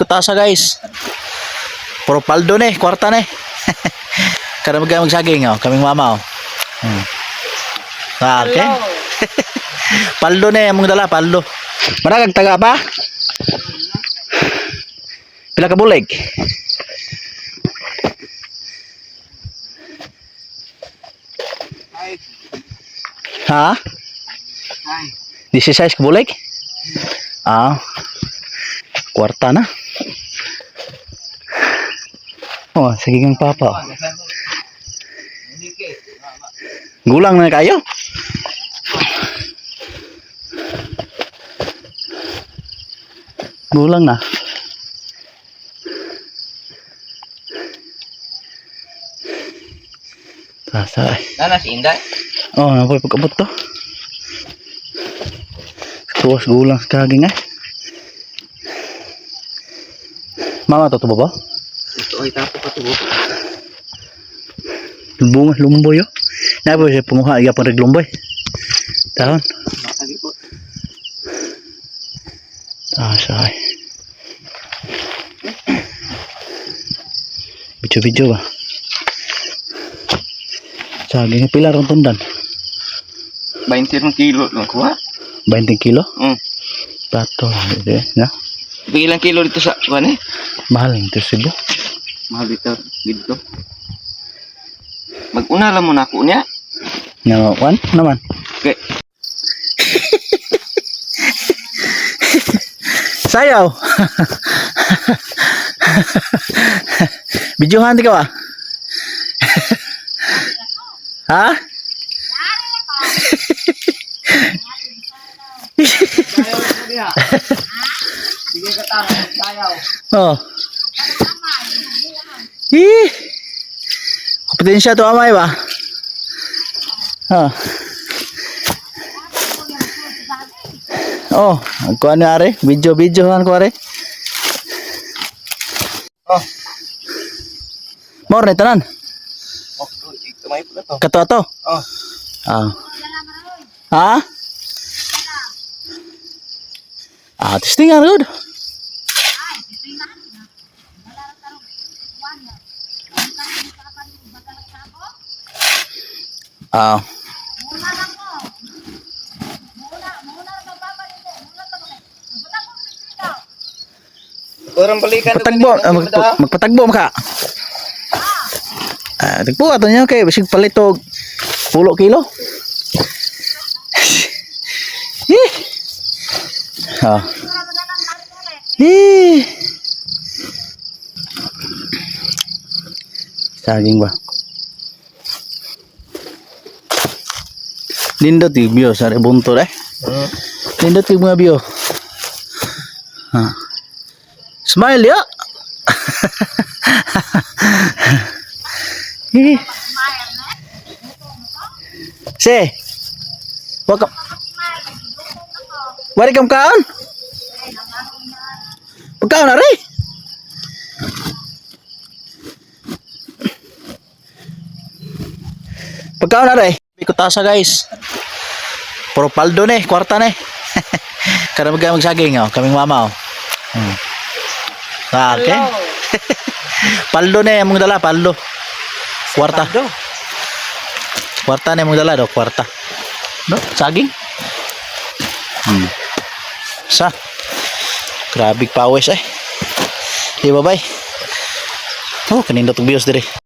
Kutasa, guys. Puro paldo ni, kwarta ni. Kada magsaging oh, kaming mama oh. Ah, okay. Paldo ni among dala, paldo. Managag taga pa? Pila ka bulig? Ha? 16 ka bulig? Ah. Kwarta na. Oh, sige kang papa. Oh. Gulang na kayo. Gulang na. Tasa. Nana si Inday. Oh, napoy pag-abot to. Tuwas gulang sa kaging eh. Mama, to ba ba? Ito ay tapo pa tubo. Bunga, lumboy oh. Napoy siya panguha, iya pang lumboy. Tahon. Lagi po. Tasa ay. Video-video ba? Saging, pila rong tundan? 20 rong kilo lang kuha. 20 kilo? Plato, hindi, na? Ilang kilo dito sa kuan eh? Mahal yung Cebu. Mahal dito dito. Mag-una lang muna ako niya. Nga, kwan naman. Okay. Sayaw. Videohan di ka ba? Ha? Sige ka tama, sayaw. Oh. Ih. Kompetensya to amay ba? Ha. Oh, kuan ni are, video videohan ko are. Oh. More ni tanan. Oh, tumay po na to. Kato ato. Oh. Ah. Ha? Ah, testing nga good. Ah. Orang balikan. Patagbo, ah, magpatagbo maka. Ah, tagpo ato niyo kay bisig palit og 10 kilo. Eh. Ah. Eh. Saging ba? Nindot yung bio sa bunto eh. Nindot yung mga bio. Ha. Smile ya. Eh. Se. Wag ka. Wari kam kaon? Pagkaon na rin. Pagkaon na rin. Kutasa, guys. Puro paldo ni, kwarta ni. Kada magsaging oh, kaming mama oh. Ah, okay. Paldo ni among dala, paldo. Kwarta. Kwarta ni among dala do, kwarta. No, saging. Sa. Grabe pawis eh. Di ba bay? Oh, kanindot og bios dire.